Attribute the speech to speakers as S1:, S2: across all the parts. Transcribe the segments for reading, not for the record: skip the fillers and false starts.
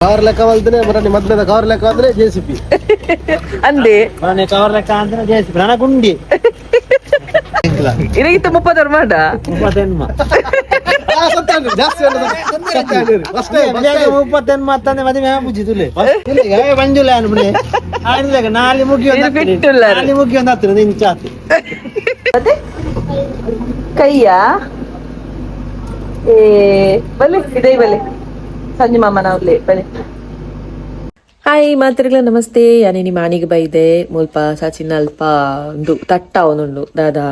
S1: Cover ಲೆಕ್ಕ ಬಲ್ತನೆ ಬರನಿ ಮೊದಲದ cover ಲೆಕ್ಕ ಅಂದ್ರೆ ಜೆಸಿಪಿ
S2: ಅಂದೆ
S3: ಮನೆ ಕವರ್ ಲೆಕ್ಕ ಅಂದ್ರೆ ಜೆಸಿಪಿ ನನ್ನ ಗುಂಡಿ.
S2: ಇರಗಿತ್ತ 30 ಮಾಡ.
S3: 38.
S1: ಜಾಸ್ತಿ
S3: 38 ಮತ್ತಂದೆ ಮದುವೆ ಬುಜ್ಜಿ ತುಲೆ ಮಂಜುಲ ಅನ್ಬಿಡಿ ಆಯ್ತು ನಾಲಿ ಮುಗಿ.
S2: ಇದು fit ಉಳ್ಳಾರು.
S3: ನಾಲಿ ಮುಗಿ ಒಂದು ಹತ್ತಿರ ಇಂಚಾತು.
S2: ಮತ್ತೆ ಕೈಯ ಏ ಬಲೆ ಇದೇ ಬಲೆ ಸಂಜು ಮಾಮನ ಅವ್ಲೆ ಬಲೆ. ಹಾಯ್ ಮಾತ್ರೆಗಳ ನಮಸ್ತೆ. ಯಾನೆ ನಿಮ್ಮ ಮಾನಿಗೆ ಬೈದೆ ಮುಲ್ಪ ಸಚಿನ್ ಅಲ್ಪ ಒಂದು ತಟ್ಟ ಅವನುಂಡು ದಾದಾ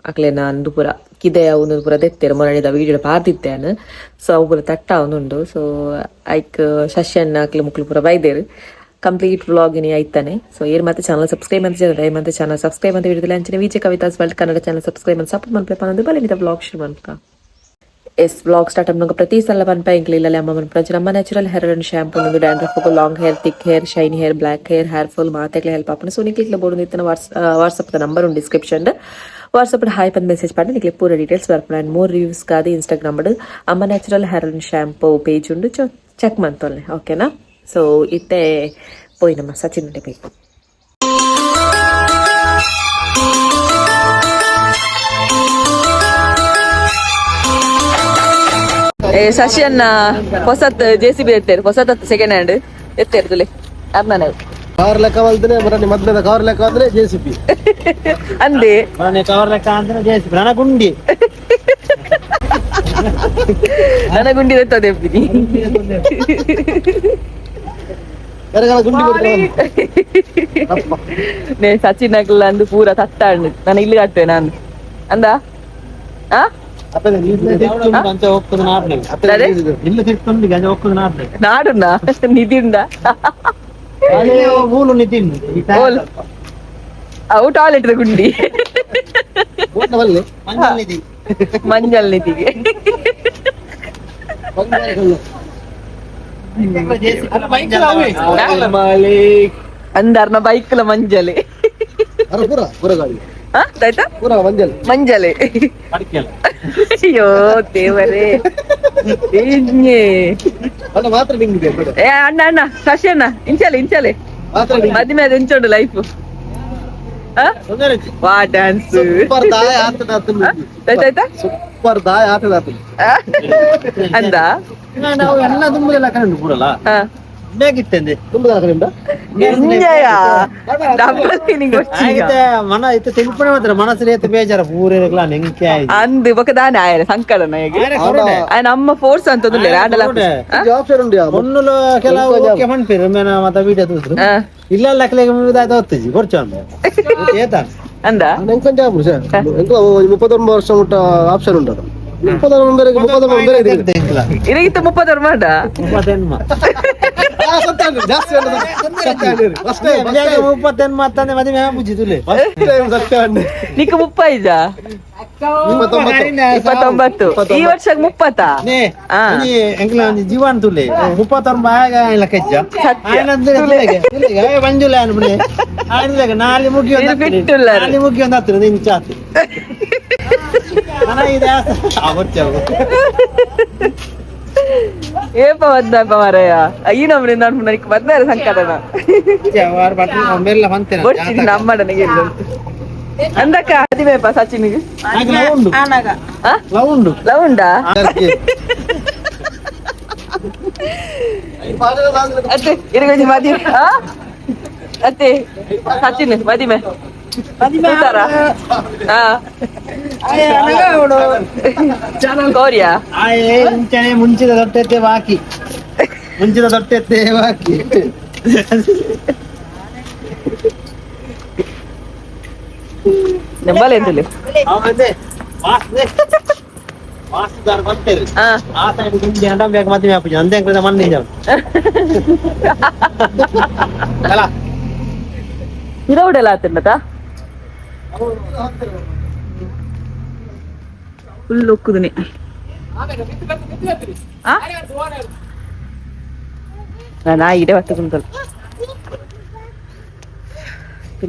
S2: ಅಕ್ಲೆನ ಅಂದು ಪೂರ ಕಿದೆ ಅವನು ಪೂರ ದೆತ್ತೆರ್ ಮೊರಣಿದ ವೀಡಿಯೋ ಪಾರ್ದಿತ್ತೇನು. ಸೊ ಅವು ಪೂರ ತಟ್ಟ ಅವನುಂಡು. ಸೊ ಐಕ್ ಶಶಿಯನ್ನ ಅಕ್ಲೆ ಮುಕ್ಲು ಪೂರ ಬೈದೇರು. ಕಂಪ್ಲೀಟ್ ವ್ಲಾಗ್ ಇನಿ ಐತಾನೆ. ಸೊ ಏರ್ ಮತ್ತೆ ಚಾನಲ್ ಸಬ್ಸ್ಕ್ರೈಬ್ ಅಂತ ಜನ ಮತ್ತೆ ಚಾನಲ್ ಸಬ್ಸ್ಕ್ರೈಬ್ ಅಂತ ವಿಡಿಯೋದಲ್ಲಿ ಅಂಚನೆ Vijaya Kavitha's world Kannada channel subscribe ಅಂತ ಸಪೋರ್ಟ್ ಮನ್ಪೆ ಪನ್ನೊಂದು ಬಲೆ ನಿದ ವ್ಲಾಗ್ ಶುರು ಮನ್ಕ. ಎಸ್ ವ್ಲಾಗ್ ಸ್ಟಾರ್ಟ್ ಅಪ್ ಪ್ರತಿ ಸಲ ಪನ್ಪ ಇಂಕ್ಲಿಲ್ಲ ಅಮ್ಮ ಮನ್ಪುನ ನಮ್ಮ ನ್ಯಾಚುರಲ್ ಹೇರ್ ಅಂಡ್ ಶಾಂಪೂ ಒಂದು dandruff long hair, thick hair, shiny hair, black hair, hair fall ಮಾತೆಗ್ಲ help ಆಪುಂಡು. ಸೊ ನಿಕ್ಲಿಕ್ಲ ಬೋರ್ಡ್ ಇತ್ತನ ವಾಟ್ಸಪ್ ನಂಬರ್ ಉಂಡು ಡಿಸ್ಕ್ರಿಪ್ಷನ್. ವಾಟ್ಸಪ್ ಹಾಯ್ ಪಂದ್ ಮೆಸೇಜ್ ಪಾಡಿ ನಿಕ್ಲೆ ಪೂರ ಡೀಟೇಲ್ಸ್ ಬರ್ಪುಂಡು. ಅಂಡ್ ಮೋರ್ ರಿವ್ಯೂಸ್ ಕಾದು ಇನ್ಸ್ಟಾಗ್ರಾಮ್ ಅಮ್ಮ ನ್ಯಾಚುರಲ್ ಹೇರ್ ಅಂಡ್ ಶಾಂಪೂ page ಉಂಡು, ಚೆಕ್ ಮಂತೊಲ್ಲೆ, ಓಕೆನಾ? ಸೊ ಇತ್ತೆ ಪೋಯಿ ನಮ್ಮ ಸಚಿನ್ ಪೋಯಿ. ಏ ಶಶಿ ಅನ್ನ ಹೊಸತ್ ಜೆ ಸಿ ಬಿ ಎತ್ತೇರು, ಹೊಸತ್ ಸೆಕೆಂಡ್ ಹ್ಯಾಂಡ್ ಎತ್ತೇರು ತುಲೆ ಅರ್ನನೆ.
S1: ಕವರ್ ಲೆಕ್ಕ ಬಲ್ತನೆ ಬರನಿ ಮೊದಲದ ಕವರ್ ಲೆಕ್ಕ ಅಂದ್ರೆ ಜೆಸಿಪಿ
S2: ಅಂದೆ.
S3: ಮನೆ ಕವರ್ ಲೆಕ್ಕ ಅಂದ್ರೆ ಜೆಸಿಪಿ ನನ್ನ ಗುಂಡಿ.
S2: ನನ್ನ ಗುಂಡಿ ಎತ್ತದೆ ಎಪ್ಪಿನಿ.
S1: ಕರಗಲ ಗುಂಡಿ ಕೊಡ್ತಾರೆ.
S2: ನೇ ಸಚಿನ್ ಅಕ್ಲ ಅಂದು ಪೂರ ತಟ್ಟಾಂಡು ನಾನು ಇಲ್ಲಿ ಕಟ್ಟೆ ನಾನು ಅಂದ ಆ.
S3: ಗಂಜ ಹೋಗ್ತದೆ ನಾಡ್ನೆ.
S2: ಅದೇ?
S3: ಇಲ್ಲ ತಿರ್ತುಂಡು ಗಂಜ ಹೋಗ್ತದೆ ನಾಡ್ನೆ.
S2: ನಾಡುನ ನಿಧಿಂದ.
S3: ಮೂಲು ನಿತಿನ್.
S2: ಓಲ್. ಅವು ಟಾಯ್ಲೆಟ್ ಗುಂಡಿ.
S1: ಬಲ್ಲೆ.
S3: ಮಂಜಲ್ ನಿಧಿ.
S2: ಮಂಜಲ್ ನಿಧಿಗೆ. ಅಂದಾರ್ನ ಬೈಕ್ಲ ಮಂಜಲೆ.
S1: ಅರೆ ಪೂರ ಪೂರ ಗಾಡಿ.
S2: ಹಾ ಆಯ್ತಾ.
S1: ಪೂರ ಮಂಜಲ್.
S2: ಮಂಜಲೆ.
S3: ಅಡಿಕೆಲ್ಲ.
S2: ಅಯ್ಯೋ ದೇವರೇ ಇಂಜೆ.
S1: ಅಣ್ಣ ಮಾತ್ರ ನಿಂಗಿದೆ ಬಿಡು.
S2: ಏ ಅಣ್ಣ ಅಣ್ಣ ಶಶಿ ಅಣ್ಣ ಇಂಚಲೆ ಇಂಚಲೆ.
S1: ಮಾತ್ರ ನಿಂಗೆ.
S2: ಮದ್ಮೆ ಅದು ಇಂಚೋಡು ಲೈಫ್.
S3: ತೊಂದರೆ ಇಜ್ಜಿ.
S2: ವಾ ಡ್ಯಾನ್ಸ್.
S1: ಸೂಪರ್ ದಾಯ ಆತದ ಆತನ.
S2: ಆಯ್ತಾಯ್ತಾ.
S1: ಸೂಪರ್ ದಾಯ ಆತದ ಆತನ.
S2: ಅಂದ.
S3: ನಾವು ಎಲ್ಲ ತುಂಬುದೆಲ್ಲ ಕಣ್ಣು ಪೂರಲ್ಲ.
S2: ಹಾ.
S3: ಬೇಕಿತ್ತೆಂದೆ.
S1: ತುಂಬದ ಕಡೆಯಿಂದ.
S2: ಎಂಜಯ ಡಬಲ್ ಮೀನಿಂಗ್.
S3: ಆಯ್ತೆ ಮನ ಇತ್ತು ತಿಳ್ಪಣೆ ಮಾತ್ರ ಮನಸ್ಸು ಏತ್ ಬೇಜಾರ ಪೂರ ನೆಂಕೆ ಆಯ್ತು.
S2: ಅಂದು ಬೊಕ ದಾನೆ ಆಯನ ಸಂಕಲನ ಹೇಗೆ ನಮ್ಮ ಫೋರ್ಸ್ ಅಂತ ಆಡಲ.
S1: ಆಪ್ಷನ್ ಉಂಟು ಯಾ.
S3: ಒನ್ನುಲು ಕೆಲವು ಓಕೆ ಮನ್ಪಿರು ಮೇನ ಮತ್ತ ವೀಡಿಯೋ ತೂತ್ರು. ಇಲ್ಲ ಲೆಕ್ಕಲೆಗೆ ಇದಾಯ್ತು ಹೊತ್ತಿಜಿ ಕೊರ್ಚು ಅಂದ ಏತ.
S2: ಅಂದ.
S1: ಎಂಕೊಂಚ ಆಪುಂಡು ಸರ್ ಎಂಕ 39 ವರ್ಷ ಮುಟ್ಟ ಆಪ್ಷನ್ ಉಂಟು. 39 39 ಬೇರೆ ಇದೆ.
S2: ಇರಗಿತ್ತ 30 ಮಾಡ.
S3: 38.
S1: ಆ, ಸತ್ಯ ಅಂದ್ರೆ ಜಾಸ್ತಿ ಅಲ್ಲ, ಸತ್ಯ ಅಂದ್ರೆ. First time, first time.
S3: 38 ಮತ್ತಂದೆ ಮದುವೆ ಬುಜ್ಜಿ ತುಲೆ.
S1: First time ಸತ್ಯ ಅಂದ್ರೆ.
S2: ನಿಕ್ ಮುಪ್ಪೈಜ?
S1: 29.
S2: 29 ಈ ವರ್ಷ 30.
S3: ನೇ.
S2: ಆ.
S3: ಎಂಕ್ಲ ಒಂಜಿ ಜೀವನ್ ತುಲೆ 39 ಆಗ ಇಲ್ಲ ಕೆಜ್ಜ.
S2: ಸತ್ಯ.
S3: ಮಂಜುಲ ಅನ್ಬಿಡಿ ಆಯ್ತು ನಾಲಿ ಮುಗಿ.
S2: ಇದು fit ಉಳ್ಳಾರು.
S3: ನಾಲಿ ಮುಗಿ ಒಂದು ಹತ್ತಿರ ಇಂಚಾತು ನನ್ನ ಇದೆ ಆವರ್ಚವು.
S2: ಏಪ ಬದ್ನಪ್ಪ ಮಾರಾಯ ಈ ನಮ್ರಿಂದ ಅನ್ಪುನ ಬದ್ನಾರ ಸಂಕಟನ.
S3: ಮೆಲ್ಲ ಬಂತೇನೆ.
S2: ಬೊಡ್ಚಿ ನಮ್ಮಡನಿಗೆ ಅಂದಕ್ಕ ಅದಿಮೇಪ ಸಚಿನ್ಗೆ.
S3: ಲವ್ ಉಂಡು.
S2: ಆ?
S3: ಲವ್ ಉಂಡು.
S2: ಲವ್ ಉಂಡಾ? ಅತ್ತೆ ಇರಗೊಂಜಿ ಮದಿ ಆ? ಅತ್ತೆ ಸಚಿನ್ ಮದಿಮೆ ತೂತಾರ? ಆ ಕೋರಿಯಾ.
S3: ಆಯೆ ಇಂಚನೆ ಮುಂಚಿದ ದೊಟ್ಟೆತ್ತೆ ಬಾಕಿ ಮುಂಚಿದ ದೊಟ್ಟೆತ್ತೆ ಬಾಕಿ.
S2: ನಂಬಲೆ ಎಂತಲೆ.
S3: ಅವನದೇ ವಾಸನೆ ವಾಸದಾರ ಬಂತೇರಿ.
S2: ಆ.
S3: ಆ ಸೈಡ್ ಗುಂಡಿ ಅಂಡ ಬೇಕು ಮದುವೆ ಆಪುಜಿ ಅಂದೆ ಅಂಕದ ಮಣ್ಣಿ ಜಾವ್ ಅಲ್ಲ.
S2: ಇರೌಡೆಲ್ಲ ಆತಂಡತ ಫುಲ್ ಒಕ್ಕುದನೆ. ನಾ ಇಡೆ ಬತ್ತುಂತಲ್ಲ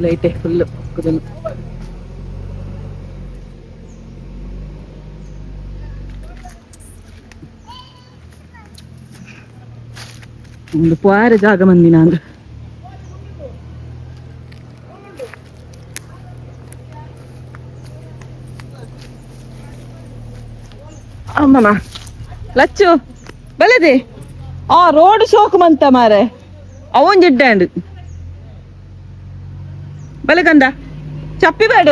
S2: ಲೈಟೆ ಫುಲ್ ಒಕ್ಕುದನು. ಒಂದು ಪೋರೆ ಜಾಗ ಮಂದಿನ ಅಂದ್ರೆ ಅಮ್ಮಮ್ಮ ಲಚ್ಚು ಬಲದೆ ಆ ರೋಡ್ ಶೋಕ್ ಮಂತ ಮಾರೆ ಅವನ್ ಜಿಡ್ಡಾಂಡ್ ಬಲೆ ಕಂದ ಚಪ್ಪಿ ಬೇಡ.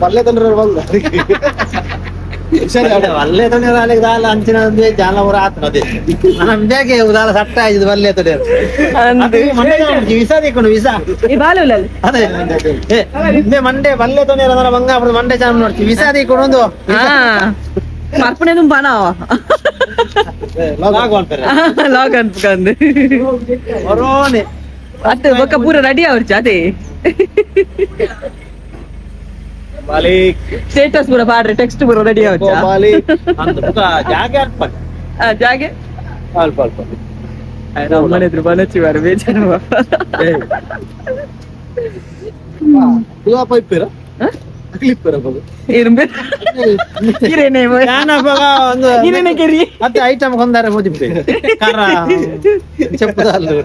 S1: ಬಲ್ಲೆ ತಂದ್ರೆ ಬಂದ ಸರಿ.
S3: ಬಲ್ಲೆ ತೊಂದರೆ ಅಲ್ಲಿಗೆ ದಾಲ ಅಂಚಿನ ಜಾಲ ಊರ ಆತನ ಅದೇ ನಮ್ಮ ಬೇಗ ಉದಾಲ ಸಟ್ಟ ಆಯ್ತು ಬಲ್ಲೆ ತೊಡೆ ಮಂಡೆ ವಿಸಾ ದಿಕ್ಕೊಂಡು ವಿಸಾ.
S2: ಈ ಬಾಲು.
S3: ಅದೇ ಏ, ಮಂಡೆ ಬಲ್ಲೆ ತೊಂದರೆ ಅಂದ್ರೆ ಬಂಗ ಮಂಡೆ ಚಾಮ್ ನೋಡ್ತೀವಿ ವಿಸಾ ದಿಕ್ಕೊಂಡು.
S2: ಹಾ ಪರ್ಪಣೆ ತುಂಬ ನಾವ ಲಾಗ್ ಅನ್ಪಕಂದು.
S3: ಬರೋನೆ.
S2: ಅತ್ತೆ ಬೊಕ್ಕ ಪೂರ ರೆಡಿ ಅವ್ರು ಅದೇ.
S1: ಮಾಲೀಕ್.
S2: ಸ್ಟೇಟಸ್ ಪೂರ ಪಾಡ್ರೆ ಟೆಕ್ಸ್ಟ್ ಪೂರ ರೆಡಿ ಅವಚ್ಚ.
S1: ಮಾಲೀಕ್.
S3: ಅಂದು ಬುಕ್ಕ ಜಾಗೆ ಅಲ್ಪ.
S2: ಜಾಗೆ.
S3: ಅಲ್ಪ ಅಲ್ಪ.
S2: ನಮ್ಮನೆ ಎದುರು ಬನಚಿ ಬಾರ ಬೇಜಾರು.
S1: ಪೂರಾ ಇಪ್ಪೇರ ಅಕ್ಲಿ ಇಪ್ಪೇರ ಬದು.
S2: ಇರುಂಬೆ ಇರೇನೆ.
S3: ಯಾನಪ್ಪಗ ಒಂದು
S2: ಇರೇನೆ ಕೆರಿ.
S3: ಮತ್ತೆ ಐಟಮ್ ಕೊಂದಾರೆ ಮೋದಿ ಖಾರ ಚೆಪ್ಪದಲ್ಲು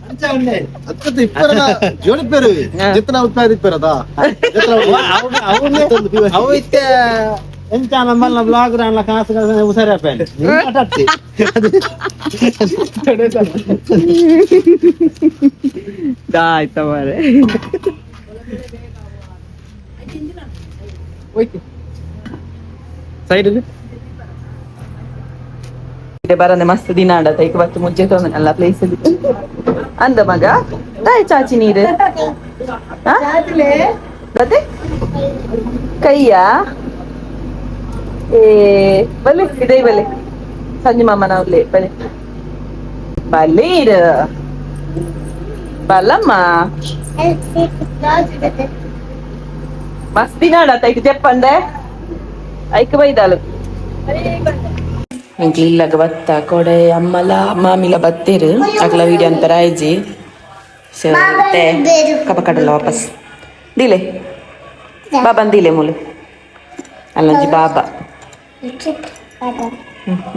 S3: ಅಂಚ ಉಂಡೆ.
S1: ಅತ್ತ ಇಪ್ಪರ ಜೋಡಿ ಪೇರು ಜೆತ್ತನ ಉತ್ಪಾದ ಇಪ್ಪೇರದ.
S3: ಅವು ಅವು ಇತ್ತೆ ಎಂತ ನಮ್ಮಲ್ಲ ಬ್ಲಾಗ್ ರಾನ್ಲ ಕಾಸು ಕಾಸು ಉಸಾರಿ ಅಪ್ಪೇನೆ.
S2: ಆಯ್ತ ಮಾರೆ
S3: ಸೈಡ್
S2: ಬರಂದೆ ಮಸ್ತ್ ದಿನ ಆಡತ ಈಗ ಬತ್ತು ಮುಂಚೆ ತೊಂದನಲ್ಲ ಪ್ಲೇಸ್ ಅಂದ ಮಗ ತಾಯಿ ಚಾಚಿ ನೀರು ಆ? ಮತ್ತೆ ಕೈಯ ಏ ಬಲೆ ಇದೇ ಬಲೆ ಸಂಜು ಮಾಮನ ಅವ್ಲೆ ಬಲೆ ಬಲೆ ಇರು ಬಲಮ್ಮ ಮಸ್ತ್ ದಿನ ಆಡತ ಈಗ ಜಪ್ಪಂದೆ ಐಕ್ ಬೈದಾಳು ಎಂಕ್ಲು ಇಲ್ಲಗ ಬತ್ತ ಕೊಡೆ ಅಮ್ಮಲ ಮಾಮಿಲ ಬತ್ತೇರು ಅಗಲ ವೀಡಿಯೋ ಅಂತರ ಆಯ್ಜಿ ಕಪ ಕಡಲ ವಾಪಸ್ ದಿಲೆ ಬಾಬಾ ದಿಲೆ ಮೂಲು ಅಲ್ಲಂಜಿ ಬಾಬಾ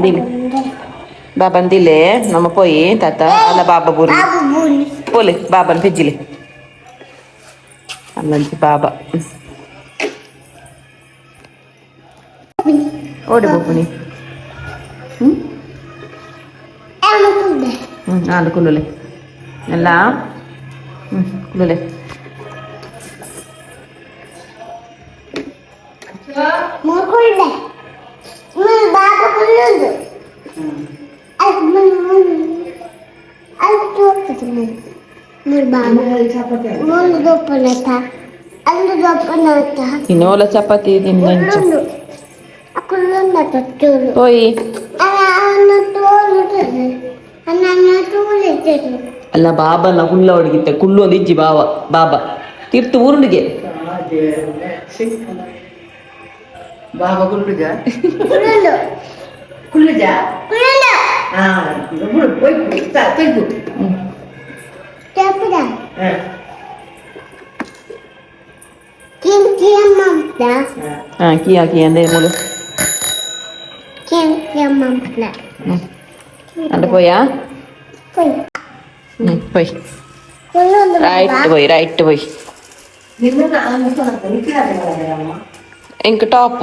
S2: ದಿಲೆ ಬಾಬನ್ ದಿಲೆ ನಮ್ಮ ಪೋಯಿ ತಾತ ಅಲ್ಲ ಬಾಬಾ ಬೂರಿ ಪೋಲೆ ಬಾಬನ್ ಪೆಜ್ಜಿಲೆ ಅಲ್ಲಂಜಿ ಬಾಬಾ ಓಡಿ ಬೋಪುನಿ. ಹ್ಮ್ ಹ್ಮ್ ಆಲು ಕುಲ್ಲುಲೆ ಎಲ್ಲ ಕುಲ್ಲುಲೆ. ತಿನ್ನೋಲ ಚಪಾತಿ ತಿನ್ನ ಪೋಯಿ. ಅಲ್ಲ ಬಾಬನ ಕುಲ್ಲ ಹುಡುಗಿತ್ತೆ ಕುಲ್ಲು ಒಂದು ಇಜ್ಜಿ ಬಾವ ಬಾಬಾ ತೀರ್ತು ಊರುಂಡಿಗೆ.
S4: ಬಾಬಾ ಕುಲ್ಲುಜ ಕುಲ್ಲುಜ ಹಾ ತೊಯ್ಪು.
S2: ಹಾ ಕಿಯಾ ಕಿಯಾ ಅಂದೆ ಮೂಲು ಅಂಡ ಪೋಯಾ ಪೋಯ್ ರೈಟ್ ಪೋಯ್ ರೈಟ್ ಪೋಯ್. ಇಂಕ್ ಟಾಪ್.